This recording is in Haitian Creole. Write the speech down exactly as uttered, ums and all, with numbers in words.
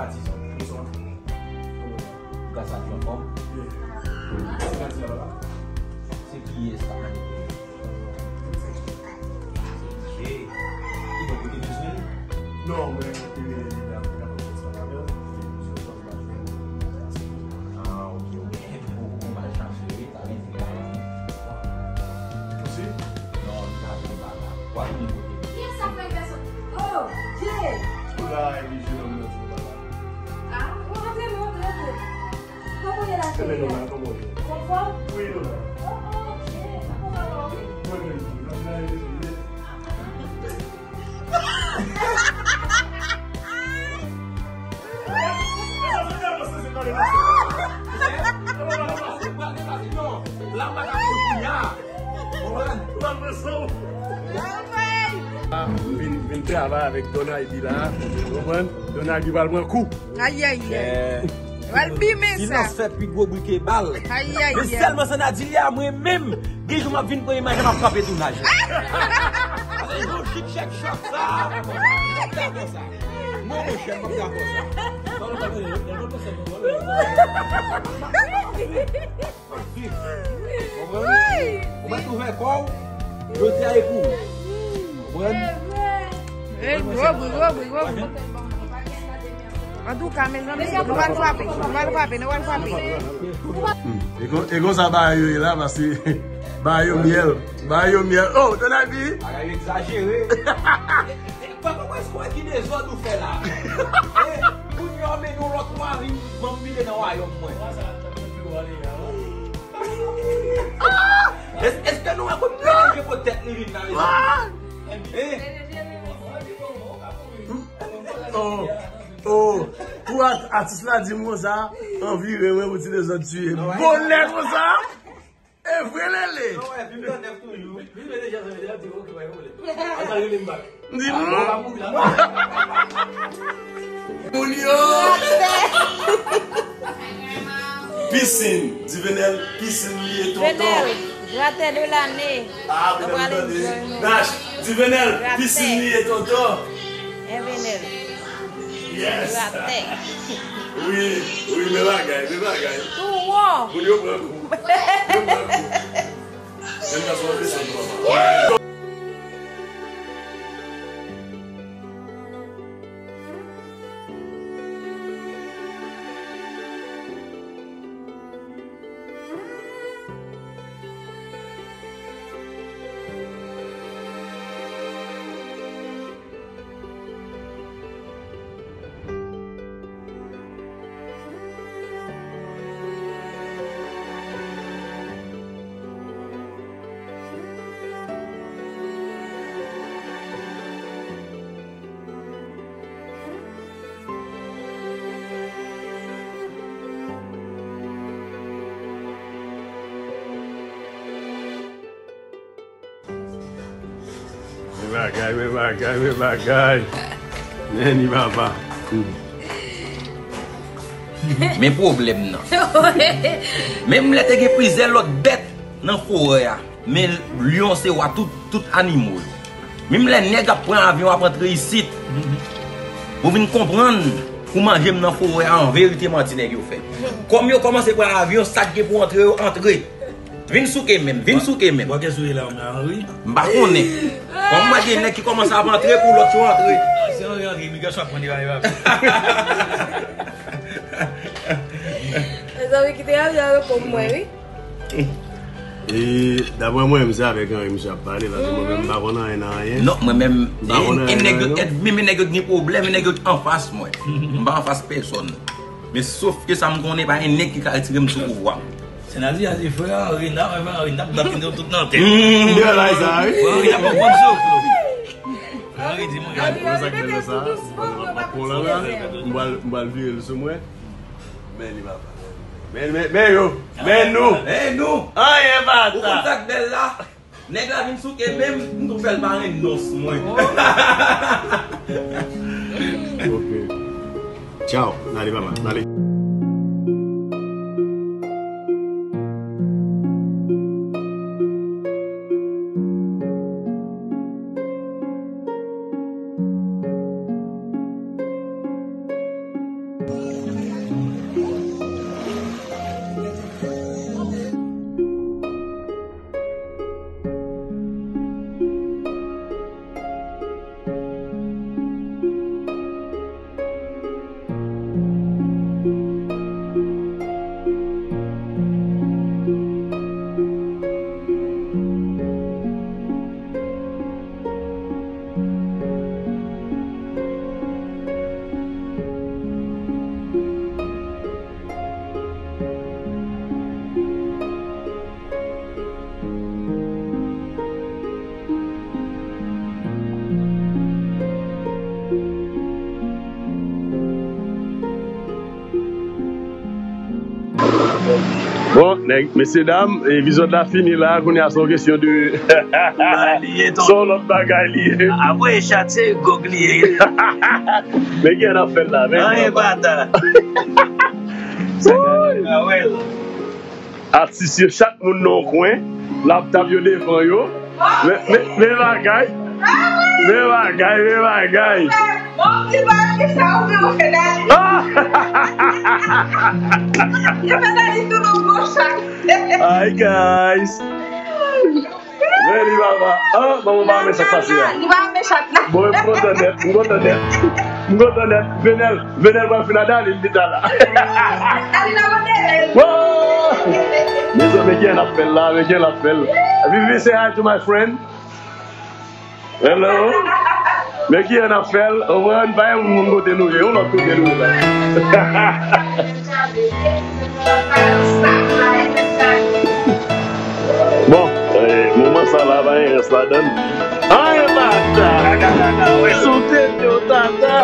Patizan, nou se yon. Gras a Dye, anfòm. Se kiyès la? Ki donk, ou te bezwen li? Non, mwen te rele li la pou kapab fè sa avè l. Ah, ok, ok. Ou, ou malchance, wi. Sa vle di la. Osi? Non, li pa vle pa la. Ou ap vin kote. Kiyès sa fè pèsòn? Oh, Jay! Ou la, epi jenòm nan di pa la. Ah, ou antre, nou antre, antre. Kòman w ye la, cheri? Kòman w ye? Anfòm? Wi, nou la. Oh, oh, ok. Kòman w ye? Mwen menm tou. N ap la, e, e, Vin, vin travay avèk Donald P la, konprann? Donald P pral pran kou. Ayayay. Pral bimen sa. Silans fè pi gwo bri ke bal. Ayayay. Men sèlman sa n a di li a, mwen menm, gen jou m ap vin pran imaj la, m ap frape tounaj la. Pase yon chik chèk chòk sa. Mon monchè, m ap dakò sa. Konprann? Ou mèt ouvè kò w, jodi a e pou ou. Konprann? E, gwo bri, gwo bri, gwo bri. Antouka, mezanmi, nou pral frape, nou pral frape, nou pral frape. Hmm. E kon, e konsa bagay yo ye la, paske bagay yo myèl, bagay yo myèl. Oh, Donald P! Bagay yo egzajere. Papa, mwen kwè ki dezòd ou fè la. Eh, kounye a, men yon lòt wa vin manmile nan wayòm mwen. Es-, èske nou wè kot melanje kot tèt li vin la, mezanmi? Eh? Oh, oh. Pou at-, atis la di m konsa, anvi renmen pou ti dezòd tiye. Bonè konsa. E vre, Lele. Non, wè, vin nan nèf toujou. Vin, vin deja, sa vle di, ok, pa gen pwoblèm. Al rele m back. M di, ah, bon, pa mouri la. Moun yo. Pisin, Divenel, pisin li ye, tonton. Venel, gratè de lane. Ah, Venel, tande. Nach, Divenel, pisin li ye, tonton. Evenel. Yes. Gratè. Wi, wi, men bagay, men bagay. Tou wo. Moun yo pran kou. Yo pran kou. Menm nan son desann, papa. Men bagay, men bagay, men bagay. Men li papa. Men pwoblèm nan. Menm lè te gen plizyè lòt bèt nan forè a, men lyon se wa tout, tout animo yo. Menm lè nèg ap pran avyon ap antre isit, pou vin konprann pou manje m nan forè a, an verite manti nèg yo fè. Kòm yo kòmanse pran avyon, sa k gen pou antre yo antre. Vin souke menm, vin souke menm. Bò kè sou la, Henri. M pa konnen. Kòm mwen gen nèg ki kòmanse ap antre pou lòt yo antre. Se Henri, Henri, imigrasyon ap pran li, li, li. Mezanmi, kite Henri a reponn mwen, wi. E, daprè mwen, se avèk Henri misye ap pale, paske mwen menm m pa konn anyen nan anyen. Non, mwen menm, m pa konn anyen nan anyen, non. E, e nèg yo, e, menm nèg yo gen pwoblèm, e nèg yo anfas mwen. M pa anfas pèsòn. Men sof ke sa m konnen, pa gen nèg ki ka retire m sou pouvwa m. Senazi a di frè Henri, n ap, frè Henri, n ap, n ap tande tout nan tèt. M te wè live sa, wi. Frè Henri ap pran sou flou. Frè Henri di mwen, gade. Wè sa k bèl la sa? M ap pran la, la. M pral, m pral vire l sou mwen. Men li papa. Men, men, men yo. Men nou. Men nou. Anyen pa ta. Ou konn sa k bèl la? Nèg la vin souke menm, m tou fè l pa renonse mwen. Ok. Tchaw. N ale, papa. N ale. Bon, nèg, mesye dam, epizòd la fini la, kounye a se yon kesyon de se yon lòt bagay li ye. Apre chat, se gòg li ye. Men kiyès n ap fè l la, men. Anyen pa ta. Sa gade, a wè l. Atis yo, chak moun nan yon kwen, laptop yo devan yo. Men, men, men bagay. Men bagay, men bagay. Bon, ti bagay sa ou vle ou fè Dani. Ah! Yo fè Dani tou nou gwo chat. Hi, guys. Veni, papa. Ah, maman pa renmen sa k pase a. Li pa renmen chat la. Bon, m kontan nèt, m kontan nèt. M kontan nèt. Venel, Venel pral fin a Dani, li ta la. Dani la monte. Wow! Mezanmi, men kiyès n ap fè l la, men kiyès n ap fè l. Vivi, say hi to my friend. Hello. Men kiyès n ap fè l. Ou konprann, pa yon moun kote nou ye, yon lòt kote nou ye la. Bon, eh, moman sa la, pa gen rès ladan l. Anyen pa ta. Sou tete w tata.